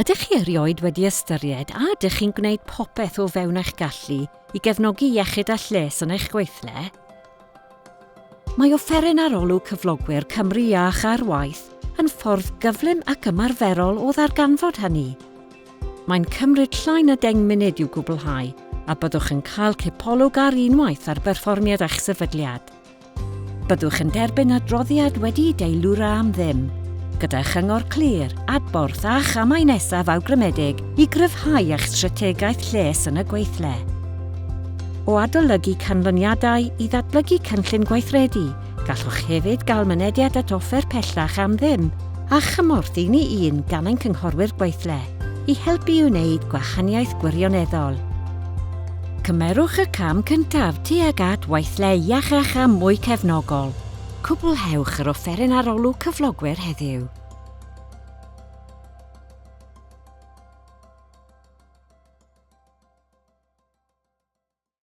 Ydych chi erioed wedi ystyried a ydych chi'n gwneud popeth o fewn eich gallu i gefnogi iechyd a lles yn eich gweithle? Mae offeryn arolwg cyflogwyr Cymru Iach ar Waith yn ffordd gyflym ac ymarferol o ddarganfod hynny. Mae'n cymryd llai na deng munud i'w gwblhau a byddwch yn cael cipolwg ar unwaith ar berfformiad eich sefydliad. Byddwch yn derbyn adroddiad wedi'i deilwra am ddim, gyda chyngor clir, adborth a chamau nesaf awgrymedig i gryfhau eich strategaeth lles yn y gweithle. O adolygu canlyniadau i ddatblygu cynllun gweithredu, gallwch hefyd gael mynediad at offer pellach am ddim a chymorth un i un gan ein cynghorwyr gweithle i helpu i wneud gwahaniaeth gwirioneddol. Cymerwch y cam cyntaf tuag at weithle iachach a mwy cefnogol. Cwblhewch yr offeryn arolwg cyflogwyr heddiw.